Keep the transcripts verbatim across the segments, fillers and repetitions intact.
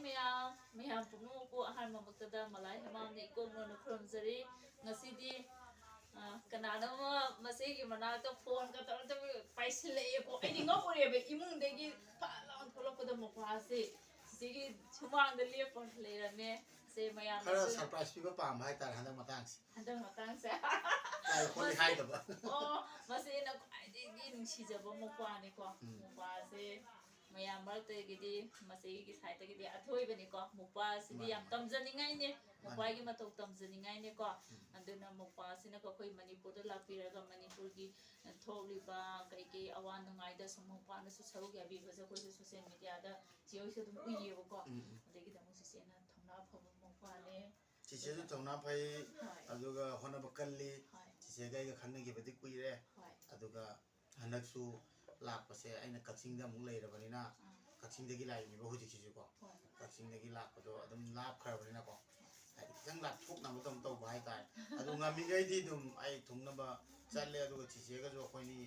ꯃꯌꯥꯝ ꯃꯌꯥꯝ ꯄꯨꯝꯅꯃꯛꯄꯨ ꯑꯍꯥꯟꯕꯃꯛꯇꯗ ꯃꯂꯥꯏ ꯍꯦꯃꯥꯝꯅ ꯏꯀꯣꯛ ꯅꯣꯟꯅ ꯈꯨꯔꯨꯝꯖꯔꯤ꯫ ꯉꯁꯤꯗꯤ ꯑ, ꯀꯅꯥꯅꯣꯝꯃ ꯃꯆꯦꯒꯤ ꯃꯅꯥꯛꯇ ꯐꯣꯟꯒ ꯇꯧꯔꯒ ꯄꯥꯏꯁꯤꯜꯂꯛꯑꯦꯀꯣ꯫ ꯑꯩꯗꯤ ꯉꯛꯎꯔꯦꯕ, ꯏꯃꯨꯡꯗꯒꯤ ꯐꯠ ꯂꯥꯎꯅ ꯊꯣꯛꯂꯛꯄꯗ ꯃꯄꯥꯁꯦ ꯆꯤꯆꯦꯒꯤ ꯁꯨꯃꯥꯡꯗ ꯂꯦꯞꯄ ꯂꯩꯔꯝꯃꯦ꯫ ꯁꯦ ꯃꯌꯥꯝꯅꯁꯨ ꯈꯔ ꯁꯔꯄ꯭ꯔꯥꯏꯁ ꯄꯤꯕ ꯄꯥꯝꯕ ꯍꯥꯏꯇꯥꯔꯦ ꯍꯟꯗꯛ ꯃꯇꯥꯡꯁꯦ꯫ ꯍꯟꯗꯛ ꯃꯇꯥꯡꯁꯦ꯫ ꯂꯥꯏ ꯍꯣꯂꯤ ꯃꯁꯤ-, ꯍꯥꯏꯗꯕ꯫ ꯑꯣ, ꯃꯁꯤꯅ ꯈ꯭ꯋꯥꯏꯗꯒꯤ ꯅꯨꯡꯁꯤꯖꯕ ꯃꯧꯄ꯭ꯋꯥꯅꯤꯀꯣ꯫ ꯎꯝ꯫ ꯃꯧꯄ꯭ꯋꯥꯁꯦ ꯃꯌꯥꯝ ꯃꯔꯛꯇꯒꯤꯗꯤ ꯃꯆꯦꯒꯤ ꯁꯥꯏꯠꯇꯒꯤꯗꯤ ꯑꯊꯣꯏꯕꯅꯤꯀꯣ꯫ ꯃꯧꯄ꯭ꯋꯥꯁꯤꯗꯤ ꯃꯥꯅꯤ, ꯌꯥꯝ ꯃꯥꯅꯤ꯫ ꯇꯝꯖꯅꯤꯡꯉꯥꯏꯅꯦ꯫ ꯃꯥꯅꯤ꯫ ꯃꯧꯄ꯭ꯋꯥꯒꯤ ꯃꯇꯧ ꯇꯝꯖꯅꯤꯡꯉꯥꯏꯅꯦꯀꯣ꯫ ꯎꯝ꯫ ꯑꯗꯨꯅ ꯃꯧꯄ꯭ꯋꯥꯁꯤꯅꯀꯣ ꯑꯩꯈꯣꯏ ꯃꯅꯤꯄꯨꯔꯗ ꯂꯥꯛꯄꯤꯔꯒ ꯃꯅꯤꯄꯨꯔꯒꯤ ꯊꯣꯛꯂꯤꯕ ꯀꯩꯀꯩ ꯑꯋꯥ ꯅꯨꯡꯉꯥꯏꯗ ꯁꯨꯝ ꯃꯧꯄ꯭ꯋꯥꯅꯁꯨ ꯁꯔꯨꯛ ꯌꯥꯕꯤꯕꯁꯦ ꯑꯩꯈꯣꯏꯁꯨ ꯁꯣꯁꯤꯌꯦꯜ ꯃꯤꯗꯤꯌꯥꯗ ꯆꯦ ꯍꯣꯏꯁꯨ ꯑꯗꯨꯝ ꯎꯏꯌꯦꯕꯀꯣ꯫ ꯎꯝ, ꯎꯝ꯫ ꯑꯗꯒꯤꯗꯃꯛ ꯆꯤꯆꯦꯅ ꯊꯧꯅꯥ ꯐꯕ ꯃꯧꯄ꯭ꯋꯥꯅꯦ꯫ ꯆꯤꯆꯦꯁꯨ ꯊꯧꯅꯥ ꯐꯩ, ꯍꯣꯏ꯫ ꯑꯗꯨꯒ ꯍꯣꯠꯅꯕ ꯀꯜꯂꯤ꯫ ꯍꯣꯏ꯫ ꯆꯤꯆꯦꯒ ꯑꯩꯒ ꯈꯪꯅꯈꯤꯕꯗꯤ ꯀꯨꯏꯔꯦ꯫ ꯍꯣꯏ꯫ ꯑꯗꯨꯒ ꯍꯟꯗꯛꯁꯨ ꯂꯥꯛꯄꯁꯦ ꯑꯩꯅ ꯀꯛꯆꯤꯡꯗ ꯑꯃꯨꯛ ꯂꯩꯔꯕꯅꯤꯅ, ꯑꯥ꯫ ꯀꯛꯆꯤꯡꯗꯒꯤ ꯂꯥꯛꯏꯅꯦꯕ ꯍꯧꯖꯤꯛꯁꯤꯁꯨꯀꯣ꯫ ꯍꯣꯏ꯫ ꯀꯛꯆꯤꯡꯗꯒꯤ ꯂꯥꯛꯄꯗꯣ ꯑꯗꯨꯝ ꯂꯥꯞꯈ꯭ꯔꯕꯅꯤꯅꯀꯣ, ꯍꯥꯏꯗꯤ ꯈꯤꯇꯪ ꯂꯥꯞꯊꯣꯛꯅꯕ ꯑꯗꯨꯝ ꯇꯧꯕ ꯍꯥꯏꯇꯥꯔꯦ꯫ ꯑꯗꯨ ꯉꯝꯃꯤꯈꯩꯗꯤ ꯑꯗꯨꯝ ꯑꯩ ꯊꯨꯡꯅꯕ ꯆꯠꯂꯦ꯫ ꯑꯗꯨꯒ ꯆꯤꯆꯦꯒꯁꯨ ꯑꯩꯈꯣꯏꯅꯤ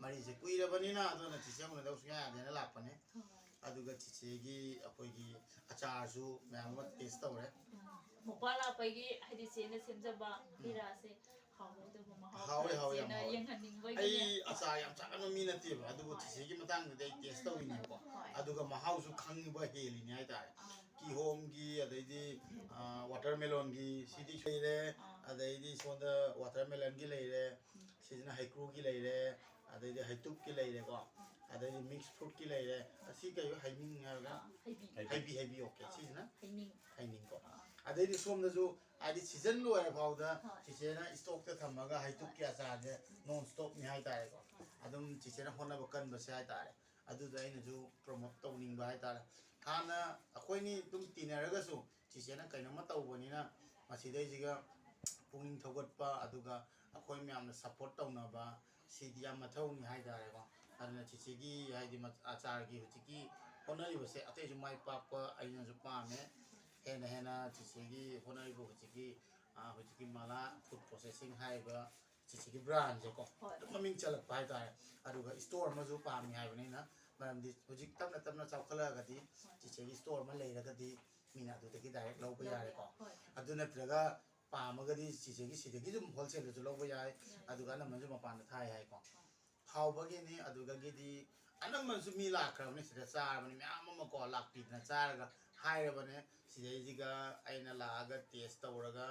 ꯃꯔꯤꯁꯦ ꯀꯨꯏꯔꯕꯅꯤꯅ, ꯑꯗꯨꯅ ꯆꯤꯆꯦ ꯎꯅꯗꯕ ꯁꯨꯡꯌꯥ ꯌꯥꯗꯦꯅ ꯂꯥꯛꯄꯅꯦ꯫ ꯍꯣꯏ꯫ ꯑꯗꯨꯒ ꯆꯤꯆꯦꯒꯤ ꯑꯩꯈꯣꯏꯒꯤ ꯑꯆꯥꯔꯁꯨ ꯃꯌꯥꯝ ꯑꯃ ꯇꯦꯁ ꯇꯧꯔꯦ꯫ ꯃꯧꯄ꯭ꯋꯥ ꯂꯥꯛꯄꯒꯤ ꯍꯥꯏꯗꯤ ꯆꯦꯅ ꯁꯦꯝꯖꯕ ꯍꯩ ꯔꯥꯁꯦ ꯍꯥꯎꯒꯗꯕ ꯃꯍꯥꯎ ꯍꯥꯎꯋꯦ, ꯈꯔ ꯍꯥꯎꯋꯦ, ꯌꯥꯝ ꯆꯦꯅ ꯍꯥꯎꯋꯦ꯫ ꯌꯦꯡꯍꯟꯅꯤꯡꯕꯒꯤꯅꯦ꯫ ꯑꯩ ꯑꯆꯥꯔ ꯌꯥꯝ ꯆꯥꯒꯟꯕ ꯃꯤ ꯅꯠꯇꯦꯕ, ꯑꯗꯨꯕꯨ ꯍꯣꯏ꯫ ꯆꯤꯆꯦꯒꯤ ꯃꯇꯥꯡꯗꯗꯤ ꯑꯩ ꯇꯦꯁ ꯇꯧꯔꯤꯅꯦꯕꯀꯣ꯫ ꯍꯣꯏ꯫ ꯑꯗꯨꯒ ꯃꯍꯥꯎꯁꯨ ꯈꯪꯕ ꯍꯦꯜꯂꯤꯅꯦ ꯍꯥꯏꯇꯥꯔꯦ꯫ ꯑꯥ꯫ ꯀꯤꯍꯣꯝꯒꯤ, ꯑꯗꯩꯗꯤ, ꯑꯥ, ꯋꯥꯇꯔꯃꯦꯂꯣꯟꯒꯤ, ꯁꯤꯗꯤ ꯂꯩꯔꯦ꯫ ꯑꯥ꯫ ꯑꯗꯩꯗꯤ ꯁꯣꯝꯗ ꯋꯥꯇꯔꯃꯦꯂꯟꯒꯤ ꯂꯩꯔꯦ꯫ ꯎꯝ꯫ ꯁꯤꯁꯤꯅ ꯍꯩꯀ꯭ꯔꯨꯒꯤ ꯂꯩꯔꯦ, ꯑꯗꯩꯗꯤ ꯍꯩꯇꯨꯞꯀꯤ ꯂꯩꯔꯦꯀꯣ, ꯑꯗꯩꯗꯤ ꯃꯤꯛꯁ ꯐ꯭ꯔꯨꯠꯀꯤ ꯂꯩꯔꯦ꯫ ꯑꯁꯤ ꯀꯩ ꯍꯩꯅꯤꯡ ꯍꯥꯏꯕ꯭ꯔꯥ? ꯑꯥ, ꯍꯩꯕꯤ꯫ ꯍꯩꯕꯤ, ꯍꯩꯕꯤ, ꯑꯣꯀꯦ꯫ ꯑꯥ, ꯁꯤꯁꯤꯅ ꯍꯩꯅꯤꯡ꯫ ꯍꯩꯅꯤꯡꯀꯣ꯫ ꯑꯥ꯫ ꯑꯗꯩꯗꯤ ꯁꯣꯝꯗꯁꯨ ꯍꯥꯏꯗꯤ ꯁꯤꯖꯟ ꯂꯣꯏꯔ ꯐꯥꯎꯗ ꯍꯣꯏ꯫ ꯆꯤꯆꯦꯅ ꯏꯁꯇꯣꯛꯇ ꯊꯝꯃꯒ ꯍꯩꯇꯨꯞꯀꯤ ꯍꯣꯏ꯫ ꯑꯆꯥꯔꯁꯦ ꯅꯣꯟ ꯁ꯭ꯇꯣꯞꯅꯤ ꯍꯥꯏꯇꯥꯔꯦꯀꯣ꯫ ꯍꯣꯏ꯫ ꯑꯗꯨꯝ ꯆꯤꯆꯦꯅ ꯍꯣꯠꯅꯕ ꯀꯟꯕꯁꯦ ꯍꯥꯏꯇꯥꯔꯦ꯫ ꯑꯗꯨꯗ ꯑꯩꯅꯁꯨ ꯄ꯭ꯔꯣꯃꯣꯠ ꯇꯧꯅꯤꯡꯕ ꯍꯥꯏꯇꯥꯔꯦ꯫ ꯍꯥꯟꯅ ꯑꯩꯈꯣꯏꯅꯤ ꯑꯗꯨꯝ ꯇꯤꯟꯅꯔꯒꯁꯨ ꯆꯤꯆꯦꯅ ꯀꯩꯅꯣꯝꯃ ꯇꯧꯕꯅꯤꯅ ꯃꯁꯤꯗꯩꯁꯤꯒ ꯄꯨꯛꯅꯤꯡ ꯊꯧꯒꯠꯄ, ꯑꯗꯨꯒ ꯑꯩꯈꯣꯏ ꯃꯌꯥꯝꯅ ꯁꯞꯄꯣꯔꯠ ꯇꯧꯅꯕ, ꯁꯤꯗꯤ ꯌꯥꯝ ꯃꯊꯧꯅꯤ ꯍꯥꯏꯇꯥꯔꯦꯀꯣ꯫ ꯑꯗꯨꯅ ꯆꯤꯆꯦꯒꯤ ꯍꯥꯏꯗꯤ ꯃ-, ꯑꯆꯥꯔꯒꯤ ꯍꯧꯖꯤꯛꯀꯤ ꯍꯣꯠꯅꯔꯤꯕꯁꯦ ꯑꯇꯩꯁꯨ ꯃꯥꯏ ꯄꯥꯛꯄ ꯑꯩꯅꯁꯨ ꯄꯥꯝꯃꯦ꯫ ꯍꯦꯟꯅ ꯍꯦꯟꯅ ꯆꯤꯆꯦꯒꯤ ꯍꯣꯠꯅꯔꯤꯕ ꯍꯧꯖꯤꯛꯀꯤ, ꯑ, ꯍꯧꯖꯤꯛꯀꯤ ꯃꯂꯥ ꯐꯨꯗ ꯄ꯭ꯔꯣꯁꯦꯁꯤꯡ ꯍꯥꯏꯔꯤꯕ ꯆꯤꯆꯦꯒꯤ ꯕ꯭ꯔꯥꯟꯁꯦꯀꯣ, ꯍꯣꯏ꯫ ꯑꯗꯨꯝ ꯃꯃꯤꯡ ꯆꯜꯂꯛꯄ ꯍꯥꯏꯇꯥꯔꯦ꯫ ꯑꯗꯨꯒ ꯏꯁꯇꯣꯔ ꯑꯃꯁꯨ ꯄꯥꯝꯃꯤ ꯍꯥꯏꯕꯅꯤꯅ, ꯃꯔꯝꯗꯤ ꯍꯧꯖꯤꯛ ꯇꯞꯅ ꯇꯞꯅ ꯆꯥꯎꯈꯠꯂꯛꯑꯒꯗꯤ ꯆꯤꯆꯦꯒꯤ ꯁ꯭ꯇꯣꯔ ꯑꯃ ꯂꯩꯔꯒꯗꯤ ꯃꯤꯅ ꯑꯗꯨꯗꯒꯤ ꯗꯥꯏꯔꯦꯛ ꯂꯧꯕ ꯌꯥꯔꯦꯀꯣ꯫ ꯑꯗꯨ ꯅꯠꯇ꯭ꯔꯒ ꯄꯥꯝꯃꯒꯗꯤ ꯆꯤꯆꯦꯒꯤ ꯁꯤꯗꯒꯤ ꯑꯗꯨꯝ ꯍꯣꯜꯁꯦꯜꯗꯁꯨ ꯂꯧꯕ ꯌꯥꯏ꯫ ꯑꯗꯨꯒ ꯑꯅꯝꯕꯅꯁꯨ ꯃꯄꯥꯟꯗ ꯊꯥꯏ ꯍꯥꯏꯀꯣ꯫ ꯍꯥꯎꯕꯒꯤꯅꯤ꯫ ꯑꯗꯨꯗꯒꯤꯗꯤ ꯑꯅꯝꯕꯅꯁꯨ ꯃꯤ ꯂꯥꯛꯈ꯭ꯔꯕꯅꯤ, ꯁꯤꯗ ꯆꯥꯔꯕꯅꯤ ꯃꯌꯥꯝ ꯑꯃꯀꯣ, ꯂꯥꯛꯄꯤꯗꯅ ꯆꯥꯔꯒ ꯍꯥꯏꯔꯕꯅꯦ꯫ ꯁꯤꯗꯩꯁꯤꯒ ꯑꯩꯅ ꯂꯥꯛꯑꯒ ꯇꯦꯁ ꯇꯧꯔꯒ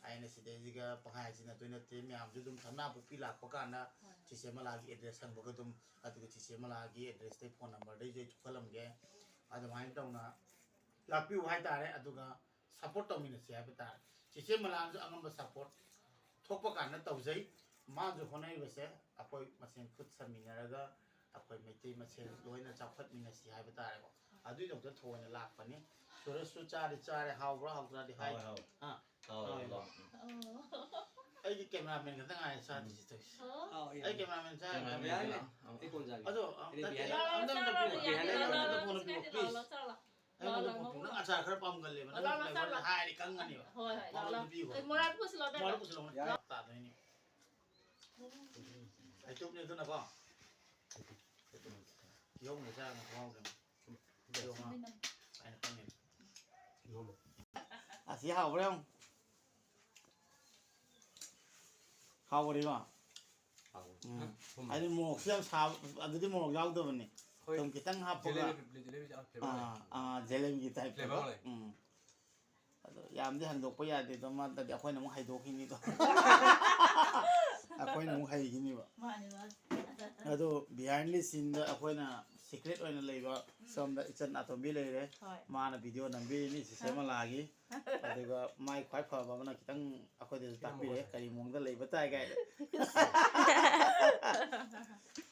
ꯑꯩꯅ ꯁꯤꯗꯩꯁꯤꯒ ꯄꯪꯍꯥꯏ ꯍꯥꯏꯖꯤꯟꯅꯗꯣꯏ ꯅꯠꯇꯦ꯫ ꯃꯌꯥꯝꯁꯨ ꯑꯗꯨꯝ ꯊꯝꯅꯥ ꯄꯣꯛꯄꯤ ꯂꯥꯛꯄ ꯀꯥꯟꯗ ꯆꯤꯆꯦ ꯃꯂꯥꯒꯤ ꯑꯦꯗ꯭ꯔꯦꯁ ꯍꯪꯕꯒ ꯑꯗꯨꯝ, ꯑꯗꯨꯒ ꯆꯤꯆꯦ ꯃꯂꯥꯒꯤ ꯑꯦꯗ꯭ꯔꯦꯁꯇꯩ, ꯐꯣꯟ ꯅꯝꯕꯔꯗꯩꯁꯨ ꯑꯩ ꯊꯣꯛꯍꯜꯂꯝꯒꯦ꯫ ꯑꯗꯨꯃꯥꯏꯅ ꯇꯧꯅ ꯂꯥꯛꯄꯤꯌꯨ ꯍꯥꯏꯇꯥꯔꯦ꯫ ꯑꯗꯨꯒ ꯁꯞꯄꯣꯔꯠ ꯇꯧꯃꯤꯟꯅꯁꯤ ꯍꯥꯏꯕ ꯇꯥꯔꯦ꯫ ꯆꯤꯆꯦ ꯃꯂꯥꯅꯁꯨ ꯑꯉꯝꯕ ꯁꯞꯄꯣꯔꯠ ꯊꯣꯛꯄ ꯀꯥꯟꯗ ꯇꯧꯖꯩ꯫ ꯃꯥꯅꯁꯨ ꯍꯣꯠꯅꯔꯤꯕꯁꯦ ꯑꯩꯈꯣꯏ ꯃꯁꯦꯟ ꯈꯨꯠ ꯁꯝꯃꯤꯟꯅꯔꯒ ꯑꯩꯈꯣꯏ ꯃꯩꯇꯩ ꯃꯁꯦꯟ ꯂꯣꯏꯅ ꯆꯥꯎꯈꯠꯃꯤꯟꯅꯁꯤ ꯍꯥꯏꯕ ꯇꯥꯔꯦꯀꯣ꯫ ꯑꯗꯨꯒꯤꯗꯃꯛꯇ ꯊꯑꯣꯏꯅ ꯂꯥꯛꯄꯅꯤ꯫ ꯁꯨꯔꯖꯁꯨ ꯆꯥꯔꯤ, ꯆꯥꯔꯦ, ꯍꯥꯎꯕ꯭ꯔꯥ ꯍꯥꯎꯇ꯭ꯔꯥꯗꯤ ꯍꯥꯏ꯫ ꯍꯥꯎꯋꯦ, ꯍꯥꯎꯋꯦ꯫ ꯑꯥ, ꯍꯥꯎꯋꯦ, ꯍꯥꯎꯋꯦ꯫ ꯍꯥꯎꯋꯦ꯫ ꯑꯣ꯫ ꯑꯩꯒꯤ ꯀꯦꯃꯦꯔꯥꯃꯦꯟ ꯈꯛꯇ ꯉꯥꯏꯔꯦ ꯆꯥꯗ꯭ꯔꯤꯁꯤ ꯇꯧꯔꯤꯁꯦ꯫ ꯑꯣ꯫ ꯍꯥꯎꯋꯦ꯫ ꯑꯩ ꯀꯦꯃꯦꯔꯥꯃꯦꯟ ꯆꯥꯔꯦ꯫ ꯀꯦꯃꯦꯔꯥꯃꯦꯟ ꯌꯥꯔꯦ꯫ ꯂꯥꯛꯑꯣ꯫ ꯑꯩ ꯀꯣꯟ ꯆꯥꯒꯦ꯫ ꯑꯗꯣ, ꯑꯩꯗꯤ ꯑꯝꯇ, ꯕꯤꯍꯥꯔꯤ ꯑꯝꯇ, ꯑꯝꯇ ꯂꯥꯛꯑꯣ꯫ ꯄꯤꯌꯣ꯫ ꯂꯥꯛꯑꯣ, ꯂꯥꯛꯑꯣ, ꯂꯥꯛꯑꯣ꯫ ꯑꯝꯇ ꯐꯣꯟ ꯑꯝꯇ ꯄꯤꯌꯣ, ꯂꯥꯛꯑꯣ, please꯫ ꯂꯥꯛꯑꯣ, ꯂꯥꯛꯑꯣ꯫ ꯑꯩꯉꯣꯟꯗ ꯂꯥꯛꯑꯣ, ꯐꯣꯟ ꯄꯤꯌꯣ꯫ ꯂꯥꯛꯑꯣ꯫ ꯅꯪ ꯑꯆꯥꯔ ꯈꯔ ꯄꯥꯝꯒꯜꯂꯦꯕ꯫ ꯅꯪ ꯂꯥꯛꯑꯣ, ꯂꯥꯛꯑꯣ, flavour ꯂꯥꯛꯑꯣ꯫ ꯍꯥꯏꯔꯗꯤ ꯈꯪꯒꯅꯦꯕ꯫ ꯍꯣꯏ, ꯍꯣꯏ, ꯂꯥꯛꯑꯣ, ꯃꯉꯣꯟꯗ ꯂꯥꯛꯑꯣ꯫ ꯄꯤꯌꯨ꯫ ꯑꯩ ꯃꯣꯔꯥꯗ ꯄꯨꯁꯤꯜꯂꯣ, ꯑꯗꯨ ꯃꯣꯔꯥꯗ ꯄꯨꯁꯤꯜꯂꯣ꯫ ꯌꯥꯔꯦ꯫ ꯇꯥꯗꯣꯏꯅꯦ꯫ ꯍꯩꯇꯨꯞꯅꯤ ꯑꯗꯨꯅꯀꯣ꯫ ꯀꯤꯍꯣꯝꯅ ꯆꯥꯔꯒ ꯈꯪꯍꯧꯗꯕꯅꯤ꯫ ꯀꯤꯍꯣꯝ ꯑꯃ ꯑꯩꯅ ꯈꯪꯉꯤꯅꯤ꯫ ꯑꯁꯤ ꯍꯥꯎꯕ꯭ꯔꯥ ꯌꯦꯡꯉꯨ꯫ ꯍꯥꯎꯕꯅꯤꯀꯣ? ꯍꯥꯎꯕꯅꯤ꯫ ꯎꯝ꯫ ꯊꯨꯝ꯫ ꯍꯥꯏꯗꯤ ꯃꯣꯔꯣꯛꯁꯨ ꯌꯥꯝ ꯁꯥꯕ, ꯑꯗꯨꯗꯤ ꯃꯣꯔꯣꯛ ꯌꯥꯎꯗꯕꯅꯤ꯫ ꯍꯣꯏ꯫ ꯊꯨꯝ ꯈꯤꯇꯪ ꯍꯥꯞꯄꯒ꯫ ꯖꯦꯂꯦꯕꯤ, ꯖꯦꯂꯦꯕꯤ flavour ꯑꯥ, ꯂꯩ꯫ ꯑꯥ, ꯖꯦꯂꯦꯕꯤꯒꯤ type flavour ꯇꯧꯕ꯫ ꯂꯩ꯫ ꯎꯝ꯫ ꯑꯗꯣ ꯌꯥꯝꯗꯤ ꯍꯟꯗꯣꯛꯄ ꯌꯥꯗꯦ, ꯑꯗꯣ ꯃꯥ ꯅꯠꯇ꯭ꯔꯗꯤ ꯑꯩꯈꯣꯏꯅ ꯑꯃꯨꯛ ꯍꯩꯗꯣꯛꯈꯤꯅꯤꯗꯣ꯫ ꯑꯩꯈꯣꯏꯅ ꯑꯃꯨꯛ ꯍꯩꯈꯤꯅꯤꯕ꯫ ꯃꯥꯅꯦ, ꯃꯥꯅꯦ꯫ ꯑꯗꯣ behind the scene ꯗ ꯑꯩꯈꯣꯏꯅ secret ꯑꯣꯏꯅ ꯂꯩꯕ ꯁꯣꯝꯗ ꯏꯆꯟ ꯑꯇꯣꯝꯕꯤ ꯂꯩꯔꯦ꯫ ꯍꯣꯏ꯫ ꯃꯥꯅ video ꯅꯝꯕꯤꯔꯤꯅꯤ ꯆꯤꯆꯦ ꯃꯂꯥꯒꯤ꯫ ꯑꯗꯨꯒ ꯃꯥꯏ ꯈ꯭ꯋꯥꯏ ꯐꯕ ꯑꯃꯅ ꯈꯤꯇꯪ ꯑꯩꯈꯣꯏꯗꯁꯨ ꯇꯥꯛꯄꯤꯔꯦ, ꯀꯔꯤ ꯃꯑꯣꯡꯗ ꯂꯩꯕ ꯇꯥꯏ ꯀꯥꯏꯅ꯫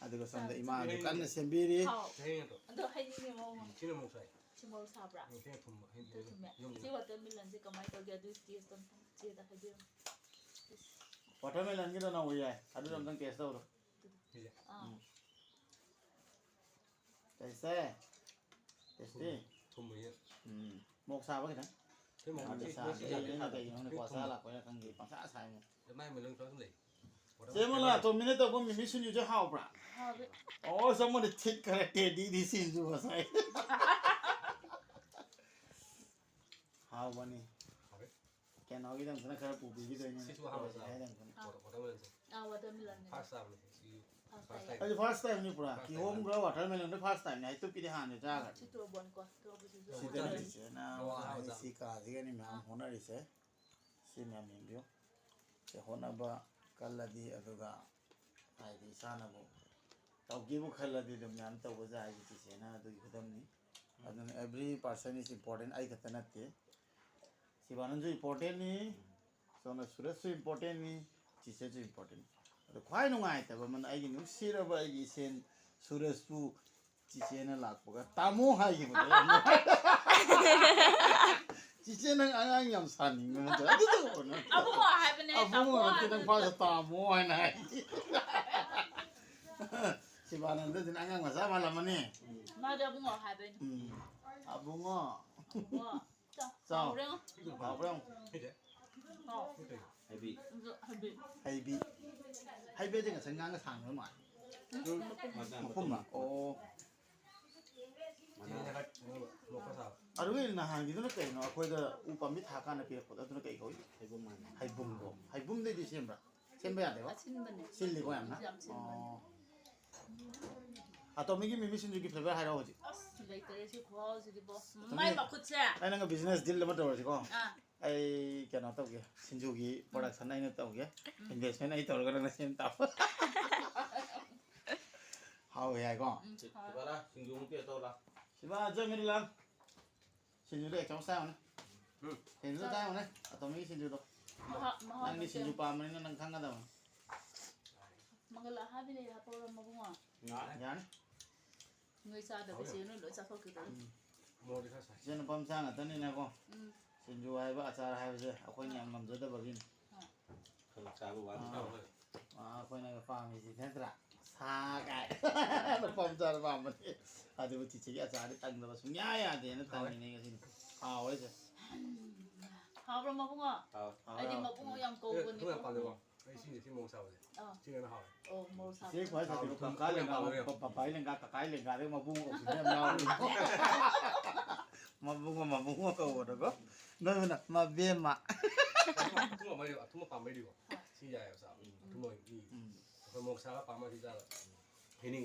ꯑꯗꯨꯒ ꯁꯣꯝꯗ ꯏꯃꯥꯅꯁꯨ ꯀꯟꯅ ꯁꯦꯝꯕꯤꯔꯤ꯫ ꯍꯥꯎ꯫ ꯊꯦꯡꯉꯦ ꯑꯗꯣ꯫ ꯑꯗꯣ ꯍꯩꯅꯤꯡꯉꯦ ꯃꯑꯣꯡ ꯑꯃ꯫ ꯁꯤꯅ ꯃꯣꯔꯣꯛ ꯁꯥꯏ꯫ ꯁꯤ ꯃꯣꯔꯣꯛ ꯁꯥꯕ꯭ꯔꯥ? ꯎꯝ, ꯁꯤꯅ ꯊꯨꯝꯕ꯫ ꯍꯩ-, ꯑꯗꯨ ꯊꯨꯝꯃꯦ꯫ ꯌꯨꯝꯗ꯫ ꯁꯤ watermelon ꯁꯦ ꯀꯃꯥꯏꯅ ꯇꯧꯒꯦ? ꯑꯗꯨꯒꯤ taste ꯑꯝꯇꯪ ꯆꯦꯗ ꯍꯥꯏꯕꯤꯔꯝꯃꯣ꯫ Watermelon ꯒꯤꯗꯣ ꯅꯧꯕ ꯌꯥꯏ꯫ ꯑꯗꯨꯗꯣ ꯑꯝꯇꯪ taste ꯇꯧꯔꯣ꯫ ꯑꯗꯨꯗꯣ꯫ ꯁꯤꯁꯦ꯫ ꯑꯥ꯫ ꯎꯝ꯫ Taste ꯇꯧꯁꯦ꯫ Tasty꯫ ꯊꯨꯝ-, ꯊꯨꯝꯕꯅꯤꯅ꯫ ꯎꯝ꯫ ꯃꯣꯔꯣꯛ ꯁꯥꯕ ꯈꯤꯇꯪ꯫ ꯁꯤ ꯃꯣꯔꯣꯛ ꯈꯔꯗꯤ ꯁꯤ ꯁꯥ-, ꯁꯤ ꯁꯤ ꯌꯥꯗꯦ, ꯑꯩꯅ ꯁꯥꯗꯦ꯫ ꯀꯩꯒꯤꯅꯣ ꯈꯪꯗꯦ, ꯁꯤ ꯀ꯭ꯋꯥ ꯆꯥ ꯊꯨꯝꯕ꯫ ꯂꯥꯛꯄꯩꯔꯥ ꯈꯪꯗꯦ, ꯄꯪꯁꯥ ꯁꯥꯏ ꯃꯣꯔꯣꯛ꯫ ꯃꯥꯏ ꯃꯅꯨꯡ ꯈꯔ ꯂꯩ꯫ ꯆꯦ ꯃꯣꯂꯥ, ꯇꯣꯝꯕꯤꯅ ꯇꯧꯕ ꯃꯤꯃꯤ ꯁꯤꯡꯖꯨꯁꯦ ꯍꯥꯎꯕ꯭ꯔꯥ? ꯍꯥꯎꯋꯦ꯫ ꯑꯣ, ꯆꯃꯣꯅ ꯊꯤꯠꯈ꯭ꯔꯦ ꯇꯦꯗꯤꯗꯤ ꯁꯤꯡꯖꯨ ꯉꯁꯥꯏ꯫ ꯍꯥꯎꯕꯅꯤ꯫ ꯍꯥꯎꯋꯦ꯫ ꯀꯩꯅꯣꯒꯤꯗꯃꯛꯇꯅ ꯈꯔ ꯄꯨꯕꯤꯈꯤꯗꯣꯏꯅꯦ꯫ ꯁꯤꯁꯨ ꯑꯍꯥꯟꯕ ꯆꯥꯕ꯫ ꯍꯥꯏꯗꯅ꯫ ꯑꯥ꯫ Watermelon ꯁꯦ꯫ ꯑꯥ, watermelon ꯅꯦ꯫ First ꯆꯥꯕꯅꯦ꯫ ꯁꯤ first time꯫ ꯑꯩꯁꯨ first time ꯅꯤ ꯄꯨꯔꯥ꯫ First time꯫ ꯀꯤꯍꯣꯝꯒ watermelon ꯗꯤ first time ꯅꯤ꯫ ꯍꯩꯇꯨꯞꯀꯤꯗꯤ ꯍꯥꯟꯅ ꯆꯥꯈ꯭ꯔꯦ꯫ ꯁꯤ ꯇꯣꯔꯣꯕꯣꯟ ꯀꯣ, ꯇꯣꯔꯣꯕꯣꯟ ꯁꯤꯡꯖꯨ꯫ ꯁꯤꯗꯅꯤ ꯆꯤꯆꯦꯅ ꯍꯥꯏꯁꯤ ꯀꯥꯁꯤꯒꯅꯤ ꯃꯌꯥꯝ ꯍꯣꯠꯅꯔꯤꯁꯦ꯫ ꯁꯤ ꯃꯌꯥꯝ ꯌꯦꯡꯕꯤꯌꯨ꯫ ꯁꯤ ꯍꯣꯠꯅꯕ ꯀꯜꯂꯗꯤ, ꯑꯗꯨꯒ ꯍꯥꯏꯗꯤ ꯏꯁꯥꯅꯕꯨ ꯇꯧꯒꯦꯕꯨ ꯈꯜꯂꯗꯤ ꯑꯗꯨꯝ ꯃꯌꯥꯝ ꯇꯧꯕ ꯌꯥꯏ꯫ ꯆꯤꯆꯦꯅ ꯑꯗꯨꯒꯤ ꯈꯨꯗꯝꯅꯤ꯫ ꯑꯗꯨꯅ every person is important꯫ ꯑꯩ ꯈꯛꯇ ꯅꯠꯇꯦ꯫ ꯁꯤꯕꯥꯅꯟꯁꯨ important ꯅꯤ, ꯁꯣꯝꯅ ꯁꯨꯔꯖꯁꯨ important ꯅꯤ, ꯆꯤꯆꯦꯁꯨ important ꯅꯤ꯫ ꯑꯗꯣ ꯈ꯭ꯋꯥꯏ ꯅꯨꯡꯉꯥꯏꯇꯕ ꯑꯃꯅ, ꯑꯩꯒꯤ ꯅꯨꯡꯁꯤꯔꯕ ꯑꯩꯒꯤ ꯏꯆꯦ ꯁꯨꯔꯖꯄꯨ ꯆꯤꯆꯦꯅ ꯂꯥꯛꯄꯒ "ꯇꯥꯃꯣ" ꯍꯥꯏꯈꯤꯕꯗꯣ ꯌꯥꯝ ꯅꯨꯡꯉꯥꯏ꯫ "ꯆꯤꯆꯦ, ꯅꯪ ꯑꯉꯥꯡ ꯌꯥꯝ ꯁꯥꯅꯤꯡꯕ ꯅꯠꯇ꯭ꯔꯣ?" ꯑꯗꯨ ꯇꯧꯕ ꯅꯠꯇ꯭ꯔꯣ? "ꯑꯕꯨꯡꯉꯣ" ꯍꯥꯏꯕꯅꯦ, "ꯑꯕꯨꯡꯉꯣ" ꯇꯥꯃꯣ ꯅꯠꯇꯦ, ꯅꯪ ꯍꯥꯏꯕ ꯐꯥꯁ ꯅꯠꯇꯦ꯫ "ꯇꯥꯃꯣ" ꯍꯥꯏꯅ ꯍꯥꯏ꯫ ꯁꯤꯕꯥꯅꯟꯗꯗꯨꯅ ꯑꯉꯥꯡ ꯃꯆꯥ ꯃꯥꯜꯂꯝꯃꯅꯤ꯫ ꯃꯥꯗꯤ "ꯑꯕꯨꯡꯉꯣ" ꯍꯥꯏꯕꯩꯅꯦ꯫ ꯎꯝ꯫ "ꯑꯕꯨꯡꯉꯣ"꯫ "ꯑꯕꯨꯡꯉꯣ"꯫ ꯆꯥꯎ꯫ ꯆꯥꯎ꯫ ꯍꯥꯎꯔꯦ ꯌꯦꯡꯉꯣ꯫ ꯍꯥꯎꯕ꯭ꯔꯥ ꯌꯦꯡꯉꯣ꯫ ꯍꯥꯎ꯫ ꯍꯩꯕꯤ꯫ ꯑꯗꯨ ꯍꯩꯕꯤ꯫ ꯍꯩꯕꯤ꯫ ꯍꯩꯕꯤꯗꯤ ꯉꯁꯥꯏ ꯉꯥꯡꯒ ꯁꯥꯡꯕ ꯃꯥꯜꯂꯦ꯫ ꯎꯝ, ꯃꯄꯨꯝ꯫ ꯃꯄꯨꯝ꯫ ꯑꯣ꯫ ꯑꯗꯨꯒꯤ ꯅꯍꯥꯟꯒꯤꯗꯨꯅ ꯀꯩꯅꯣ, ꯑꯩꯈꯣꯏꯗ ꯎ ꯄꯥꯝꯕꯤ ꯊꯥꯀꯥꯟꯗ ꯄꯤꯔꯛꯄꯗꯣ, ꯑꯗꯨꯅ ꯀꯩ ꯀꯧꯏ? ꯍꯩꯕꯨꯝ ꯍꯥꯏꯅ꯫ ꯍꯩꯕꯨꯝꯗꯣ꯫ ꯍꯩꯕꯨꯝꯗꯩꯗꯤ ꯁꯦꯝꯕ꯭ꯔꯥ? ꯁꯦꯝꯕ ꯌꯥꯗꯦꯕ? ꯑꯁꯤꯟꯕꯅꯦ꯫ ꯁꯤꯜꯂꯤꯀꯣ ꯌꯥꯝꯅ? ꯌꯥꯝ ꯁꯤꯟꯕꯅꯦ꯫ ꯑꯣ꯫ ꯑꯇꯣꯝꯕꯤꯒꯤ ꯃꯤꯃꯤ ꯁꯤꯡꯖꯨꯒꯤ flavor ꯍꯥꯏꯔꯛꯑꯣ ꯍꯧꯖꯤꯛ꯫ ꯑꯁ, ꯂꯩꯇꯔꯦ ꯁꯤ ꯈꯨꯍꯥꯎꯁꯤꯗꯤꯕꯣ꯫ ꯑꯇꯣꯝꯕꯤ, ꯃꯥꯏ ꯃꯈꯨꯠꯁꯦ꯫ ꯑꯩ ꯅꯪꯒ business deal ꯑꯃ ꯇꯧꯔꯁꯤꯀꯣ꯫ ꯑꯥ꯫ ꯑꯩ ꯀꯩꯅꯣ ꯇꯧꯒꯦ, ꯁꯤꯡꯖꯨꯒꯤ production ꯑꯩꯅ ꯇꯧꯒꯦ꯫ ꯎꯝ꯫ Investment ꯑꯩ ꯇꯧꯔꯒ ꯅꯪꯅ ꯁꯦꯝ ꯇꯥꯕ꯫ ꯍꯥꯎꯋꯦ ꯍꯥꯏꯀꯣ? ꯎꯝ, ꯍꯥꯎꯋꯦ꯫ ꯕꯂꯥ, ꯁꯤꯡꯖꯨ ꯑꯃꯨꯛ ꯄꯤꯔꯛꯑꯣ ꯂꯥꯎ꯫ ꯁꯤꯕꯥ, ꯆꯠꯃꯤꯟꯅ ꯂꯥꯎ꯫ ꯁꯤꯡꯖꯨꯗꯣ ꯑꯦꯛꯆꯥꯃꯁ ꯆꯥꯎꯅꯦ꯫ ꯎꯝ꯫ ꯁꯤꯡꯖꯨꯗꯣ ꯆꯥꯎꯅꯦ꯫ ꯑꯇꯣꯝꯕꯤꯒꯤ ꯁꯤꯡꯖꯨꯗꯣ꯫ ꯃꯍꯥꯎ, ꯃꯍꯥꯎ ꯅꯪꯗꯤ ꯃꯆꯦ꯫ ꯁꯤꯡꯖꯨ ꯄꯥꯝꯕꯅꯤꯅ ꯅꯪ ꯈꯪꯒꯗꯕꯅꯤ꯫ ꯃꯪꯒꯜ ꯑꯍꯥꯕꯤ ꯂꯩꯔꯦ, ꯍꯥꯞꯄꯛꯎꯔꯣ, ꯃꯕꯨꯡꯉꯣ? ꯌꯥꯔꯦ꯫ ꯌꯥꯅꯤ꯫ ꯅꯣꯏ ꯆꯥꯗꯕ ꯍꯥꯎꯋꯦ꯫ ꯆꯦ ꯅꯣꯏ ꯂꯣꯏ ꯆꯥꯊꯣꯛꯈꯤꯗꯣꯏꯅꯤ꯫ ꯎꯝ꯫ ꯃꯣꯔꯣꯛꯇꯤ ꯈꯔ ꯁꯥꯏ꯫ ꯏꯆꯦ ꯅꯨꯄꯥ ꯃꯆꯥ ꯉꯥꯛꯇꯅꯤꯅꯀꯣ꯫ ꯎꯝ꯫ ꯁꯤꯡꯖꯨ ꯍꯥꯏꯕ, ꯑꯆꯥꯔ ꯍꯥꯏꯕꯁꯦ ꯑꯩꯈꯣꯏꯅ ꯌꯥꯝ ꯉꯝꯖꯗꯕꯒꯤꯅꯤ꯫ ꯍꯣꯏ꯫ ꯈꯔ ꯆꯥꯕ ꯋꯥꯅꯤ꯫ ꯑꯥ꯫ ꯑꯥ, ꯑꯩꯈꯣꯏꯅ ꯄꯥꯝꯃꯤꯁꯤꯗꯤ ꯅꯠꯇ꯭ꯔꯥ? ꯁꯥ ꯀꯥꯏ꯫ ꯅꯨꯄꯥ ꯃꯆꯥꯅ ꯄꯥꯝꯕꯅꯤ꯫ ꯑꯗꯨꯕꯨ ꯆꯤꯆꯦꯒꯤ ꯑꯆꯥꯔꯗꯤ ꯇꯪꯗꯕ ꯁꯨꯡꯌꯥ ꯌꯥꯗꯦꯅ ꯍꯥꯎꯋꯦ꯫ ꯇꯪꯉꯤꯅꯦ ꯉꯁꯤꯗꯤ꯫ ꯍꯥꯎꯋꯦ ꯆꯦ꯫ ꯍꯥꯎꯕ꯭ꯔꯣ ꯃꯕꯨꯡꯉꯣ? ꯍꯥꯎꯋꯦ꯫ ꯑꯩꯗꯤ ꯍꯥꯎꯋꯦ, ꯍꯥꯎꯋꯦ꯫ ꯃꯕꯨꯡꯉꯣ ꯌꯥꯝ ꯀꯧꯕꯅꯤ꯫ ꯑꯦ, ꯊꯨꯝ ꯌꯥꯝ ꯄꯥꯝꯗꯦꯀꯣ? ꯑꯩ ꯁꯤꯁꯦ ꯁꯤ ꯃꯣꯔꯣꯛ ꯁꯥꯕꯁꯦ꯫ ꯑꯥ꯫ ꯁꯤꯅ ꯍꯦꯟꯅ ꯍꯥꯎꯋꯦ꯫ ꯑꯣ, ꯃꯣꯔꯣꯛ ꯁꯥꯕ꯫ ꯆꯦ ꯈ꯭ꯋꯥꯏ ꯁꯥꯊꯤꯕ ꯊꯨꯝ ꯀꯀꯥ ꯂꯦꯡꯒꯥ ꯌꯥꯝ ꯄꯥꯝꯕ ꯌꯥꯝ꯫ ꯄꯄꯥꯏ ꯂꯦꯡꯒꯥ ꯀꯀꯥꯏ ꯂꯦꯡꯒꯥꯗꯩ ꯃꯕꯨꯡ ꯑꯣꯏꯕꯁꯨ ꯃꯌꯥꯝ ꯌꯥꯎꯔꯤ꯫ ꯃꯕꯨꯡ ꯑꯃ ꯃꯕꯨꯡ ꯑꯃ ꯀꯧꯕꯗꯀꯣ꯫ ꯅꯣꯏꯅ ꯃꯕꯦꯝꯃ꯫ ꯑꯊꯨꯝꯕ ꯃꯔꯤ ꯑꯊꯨꯝꯕ ꯄꯥꯝꯕꯩꯗꯤꯀꯣ꯫ ꯁꯤ ꯌꯥꯏꯑꯕ ꯆꯥꯕ꯫ ꯑꯊꯨꯝꯕ ꯑꯣꯏꯅ ꯏ꯫ ꯎꯝ꯫ ꯑꯩꯈꯣꯏ ꯃꯣꯔꯣꯛ ꯁꯥꯕ ꯄꯥꯝꯕ ꯁꯤ ꯆꯥꯕ꯫ ꯍꯩꯅꯤꯡ